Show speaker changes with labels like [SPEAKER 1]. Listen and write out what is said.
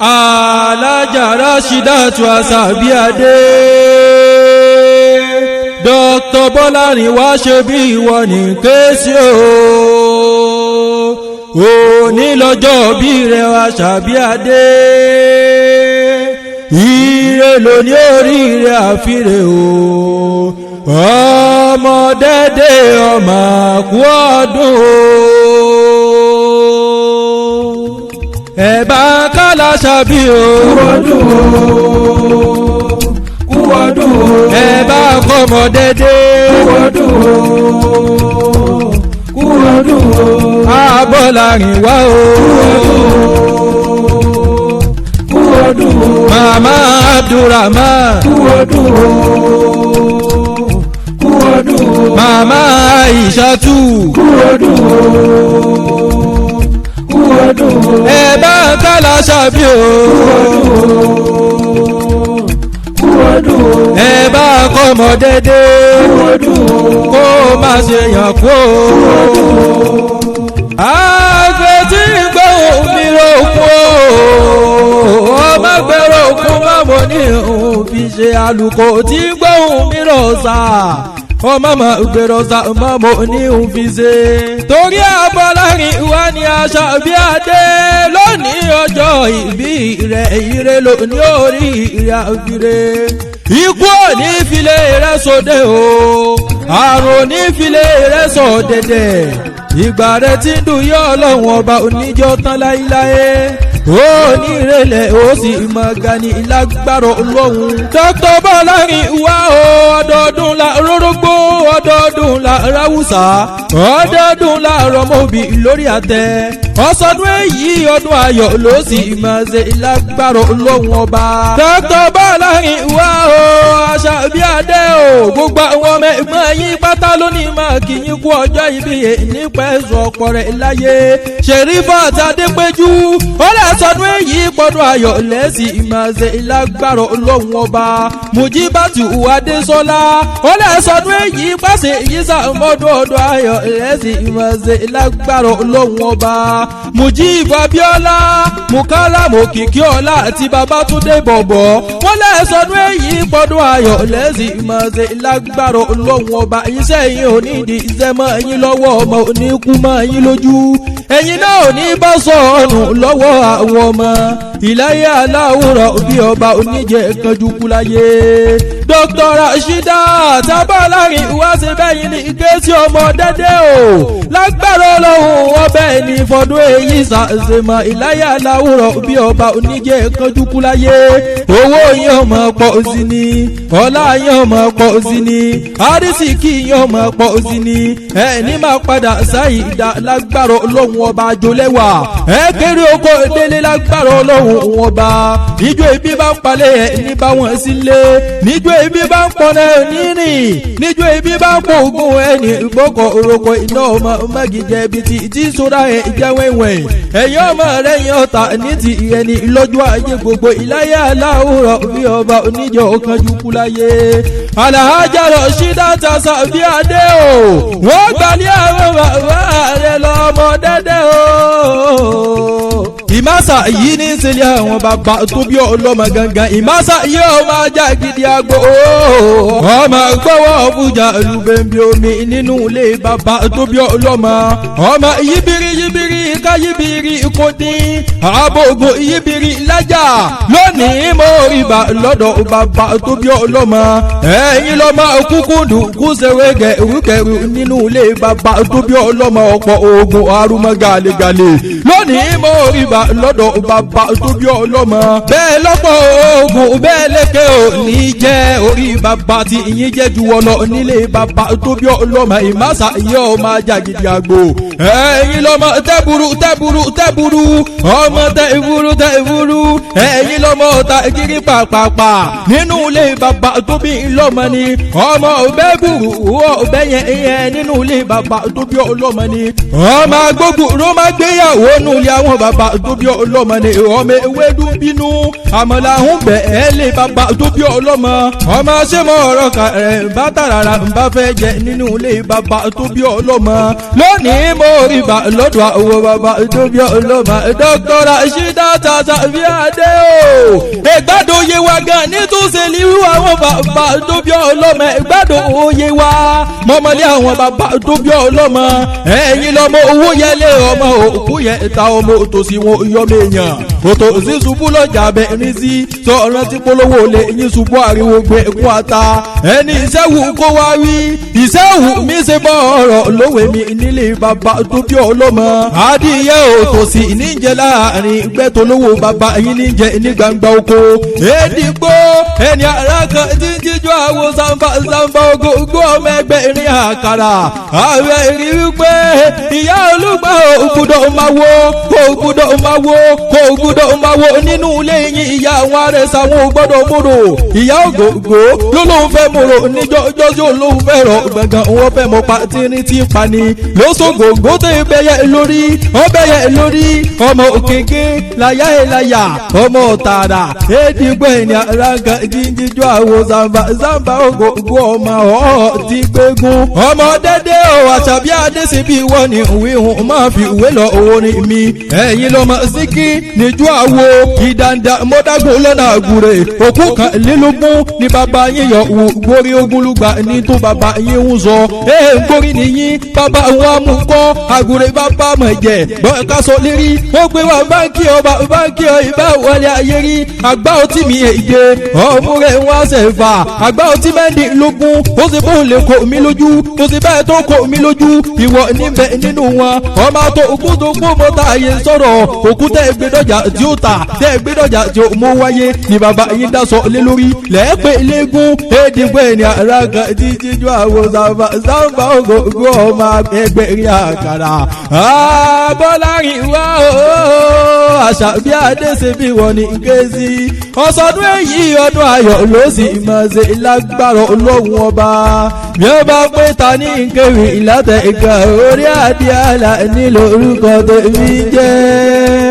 [SPEAKER 1] Alájà Rashidatu Àṣàbíadé, Dr. Bọ́lárin wá ṣe bí ìwọ ní kéésì o. Òní lọ́jọ́ bí rẹ̀, Àṣàbíadé. Ire lóní orí rẹ̀ àfirè o. Ọmọdédé ọmọ kú ọdún o. Ẹ̀bá kálá ṣàbí o.
[SPEAKER 2] Kú ọdún o, kú ọdún o.
[SPEAKER 1] Ẹ̀bá kọ́mọdédé.
[SPEAKER 2] Kú ọdún o, kú ọdún o.
[SPEAKER 1] Abọ́lárin wá o.
[SPEAKER 2] Kú ọdún o.
[SPEAKER 1] Màmá Abdulrahman.
[SPEAKER 2] Kú ọdún o, kú ọdún o.
[SPEAKER 1] Màmá Aishatu.
[SPEAKER 2] Kú ọdún o, kú ọdún o.
[SPEAKER 1] Ẹ̀bá kálá ṣàbí o.
[SPEAKER 2] Kú ọdún o.
[SPEAKER 1] Ẹ̀bá kọ́mọdédé.
[SPEAKER 2] Kú ọdún o.
[SPEAKER 1] Kó má ṣe yàn kú o. Àgbẹ̀ tí ń gbóhùn mi rògbò, ọmọ gbẹ̀rọ òkun mọ́mọ́ ní òun fi ṣe àlùkò tí ń gbóhùn mi rọ̀ sá. Ọmọ mọ̀ gbẹ̀rọ sá mọ́mọ́ ní òun fi ṣe. Torí Abọ́lárin wá ní Àṣàbíadé lónìí ọjọ́ ìbí rẹ̀, ire lónìí orí ìrẹ́ àfiré. Ikú ò ní filé rẹ̀ sóde o, àrùn ò ní filé rẹ̀ sọ dẹ̀dẹ̀. Ìgbà rẹ̀ tí ń dùn yọ, Ọlọ́run ọba oníjọ́ tán láéláé. Ó ní ìrẹ̀lẹ̀, ó sì mọ̀ gani lágbára Ọlọ́run. Dr. Bọ́lárin wá o, ọdọọdún la rórógbó, ọdọọdún la ráwùsà, ọdọọdún la rọmọbì lórí àtẹ. Ọsọdún èyí, ọdún ayọ̀ ló sì máa ṣe lágbára Ọlọ́run ọba. Dr. Bọ́lárin wá o, Àṣàbíadé o, gbogbo àwọn ọmọ ẹ̀gbọ́n yín pátá lónìí máa kí yín kú ọjọ́ ìbí nípa ẹ̀sùn ọ̀pọ̀ rẹ̀ láyé. Ṣèrífàt Adépéjú, ó lè sọdún èyí pọdún ayọ̀ lẹ́sìn ìmọ̀ọ́sẹ̀ lágbára Ọlọ́run ọba. Mujibatu Adésọlá, ó lè sọdún èyí pàṣẹ èyí sàmọ́dún ọdún ayọ̀ lẹ́sìn ìmọ̀ọ́sẹ̀ lágbára Ọlọ́run ọba. Mujib Abiola, Mukaram Òkìkíọlá àti Babatunde Bọ̀bọ̀, wọ́n lè sọdún èyí pọdún ayọ̀ lẹ́sìn ìmọ̀ọ́sẹ̀ lágbára Ọlọ́run ọba. Iṣẹ́ yín ò ní di iṣẹ́ mọ́ yín lọ́wọ́, ọmọ ò ní kú mọ́ yín lójú, ẹ̀yin náà ò ní bá sọ̀nù lọ́wọ́ àwọn ọmọ ìláyé aláwòrán bí ọba oníjẹ kanjú kú láyé. Dr. Rashida Tábọ́lárin wá sí bẹ́yìn ní kéésì ọmọ dédé o, lágbára Ọlọ́run ọbẹ̀ ní fọdún èyí ṣàṣemọ ìláyé aláwòrán bí ọba oníjẹ kanjú kú láyé. Owó yín ọmọ pọ̀ sí ni, ọlá yín ọmọ pọ̀ sí ni, àrísìkí yín ọmọ pọ̀ sí ni, ẹni máa padà sáyì dá lágbára Ọlọ́run ọba jolẹ́wà. Ẹ kéré oko délé lágbára Ọlọ́run ọba. Níjó ibi bá ń palẹ̀ ẹ̀ ní bá wọn sílé, níjó ibi bá ń pọnà ẹ̀ nírìn, níjó ibi bá ń pọ̀ ogun ẹni ìgbọ́kọ̀ oroko iná ọmọ mẹ́gìjẹ́ ibi tí tí sóra ẹ̀ jẹ́ wẹ̀wẹ̀. Ẹ̀yin ọmọ rẹ̀ yẹn ọ̀tà ní ti ẹni lọ́jọ́ ayé gbogbo ìláyà aláwòrán bí ọba oníjọ kanjú kú láyé. Alhaja Rashida Àṣàbíadé o, wọ́n gbalẹ̀ àwọn bàbá rẹ̀ lọ́mọ dẹ́dẹ́ o. Ìmásà yìí ní sílẹ̀ àwọn bàbá tó bí ọlọ́mọ gangan. Ìmásà yìí ọmọ ajá gidi àgbo ọmọ gbọ́wọ́ fújà lùbẹ̀ǹbì omi nínú ilé bàbá tó bí ọlọ́mọ. Ọmọ yíbiri yíbiri ká yíbiri kò dín àbògùn yíbiri lájà lónìí mo rí bá lọ́dọ̀ bàbá tó bí ọlọ́mọ. Ẹ̀yin lọ́mọ kúkúndùn kúṣẹ̀wé gẹ̀rúgẹ̀rú nínú ilé bàbá tó bí ọlọ́mọ, ọ̀pọ̀ oògùn arúmọ gàlégàlé lónìí mo rí bá lọ́dọ̀ bàbá tó bí ọlọ́mọ. Bẹ́ẹ̀ lọ́pọ̀ oògùn bẹ́ẹ̀ lékè ò ní jẹ́ orí bàbá tí ìyín jẹ́ ju ọlọ nílé bàbá tó bí ọlọ́mọ. Ìmásà yóò máa jàgídí àgbo. Ẹ̀yin lọ́mọ tẹ́buru tẹ́buru tẹ́buru, ọmọ tẹ́buru tẹ́buru, ẹ̀yin lọ́mọ ta gírí pàpàpà nínú ilé bàbá tó bí lọ́mọ ni, ọmọ ọbẹ̀ buru ọbẹ̀ yẹn yẹn nínú ilé bàbá tó bí ọlọ́mọ ni, ọmọ agbógun ló máa gbéyàwó nulẹ̀ àwọn bàbá tó bí ọlọ́mọ ni, ọmọ ewédú bínú àmàlà ń bẹ̀ ẹ́ lé bàbá tó bí ọlọ́mọ. Ọmọ ṣé mo ọ̀rọ̀ kan rẹ̀ bá tàràrà ń bá fẹ́ jẹ nínú ilé bàbá tó bí ọlọ́mọ. Lónìí mo rí bá lọ́dọ̀ àwọn bàbá tó bí ọlọ́mọ. Dr. Rashida Àṣàbíadé. Adé o. Ìgbádùn oyè wa gan nítòsí líwú àwọn bàbá tó bí ọlọ́mọ. Ìgbádùn oyè wa mọ́mọ́lé àwọn bàbá tó bí ọlọ́mọ. Ẹ̀yin lọ́mọ owó yẹlé ọmọ òkú yẹn ta ọmọ òtòsí wọn yọmọ èèyàn. Kòtò sí ṣubú lọ́jà bẹ̀rin sí sọ̀rọ̀ tí polówó lè yín ṣubú ariwo gbé ẹkún ata. Ẹni ìṣẹ́wù kó wá wí ìṣẹ́wù mi ṣe bọ́ ọ̀rọ̀ lówe mi nílé bàbá tó bí ọlọ́mọ. Adìyẹ òtòsí níjẹ láàrin gbẹ́tolówó bàbá yín níjẹ ní gbangba oko. Èdìgbò ẹni ara kan tí ń jíjọ àwo zamba zamba ogógó ọmọ ẹgbẹ́ ìrìn àkàrà. Ààrẹ rí wípé ìyá olúgbà ògùdọ̀ máa wo ògùdọ̀ máa wo ògùdọ̀ máa wo nínú ilé yín ìyá àwọn arẹsà wọn ò gbọ́dọ̀ múrò. Ìyá ògògó ló lóun fẹ́ múrò níjọ́ ọjọ́ tí òun fẹ́ rọ̀ gbọ̀ngàn wọn fẹ́ mọ pa tírín tí ń pani. Lóṣogògó tó ìbẹ̀yẹ lórí ọbẹ̀yẹ lórí ọmọ òkèké láyà ìláyà ọmọ tààrà èdìgbò ẹni arága jíjíjọ àwo zamba zamba ògògó ọmọ ọ̀ ti gbégun. Ọmọ dédé o àṣàbí adésínbí wọ́n ní wíhun máa fi ìwé lọ owó ní mi. Ẹ̀yin lọ́mọ síkí níjú àwo ìdàndà mọ́dágún lọ́nà àgùrè òkú kan lélógún ní bàbá yín yọ wù gbórí ogun lùgbà ní tó bàbá yín ń sọ. Ee gbórí nìyí bàbá wọn mú kọ́ àgùrè bàbá mọ̀ jẹ́ bọ́ ká sọ lérí. Ó gbé wa báńkì ọba báńkì ọ ìbá wọlé ayé rí àgbá ọtí mi èje ọmú rẹ̀ wá sẹ̀fà àgbá ọtí mẹ́rìndínlógún ó sì bó lè kó mi lójú ó sì bẹ́ẹ̀ tó kó mi lójú ìwọ níbẹ̀ nínú wọn ọmọ tó òkú tó kó mọ́ta ayé sọ̀rọ̀ òkú tẹ́ gbẹdọ̀jà tí ó tà tẹ́ gbẹdọ̀jà tí ó mú wáyé ni bàbá yín dasọ lé lórí lẹ́ẹ̀pẹ́ lẹ́gùn èdìgbò ẹni ara kan tí jíjọ àwọ̀ zamba zamba ògógó ọmọ ẹgbẹ̀rin àkàrà Bọ́lárin wá o àṣà bí adé ṣe bí wọ́n ní kéésì ọ̀sọ̀dún èyí ọdún ayọ̀ ló sì máa ṣe lágbára Ọlọ́run ọba bí ó bá pé ta ní nkéwì ìlàtẹ̀ ìgbà orí àdí àlà nílò orúkọ tèmi jẹ́.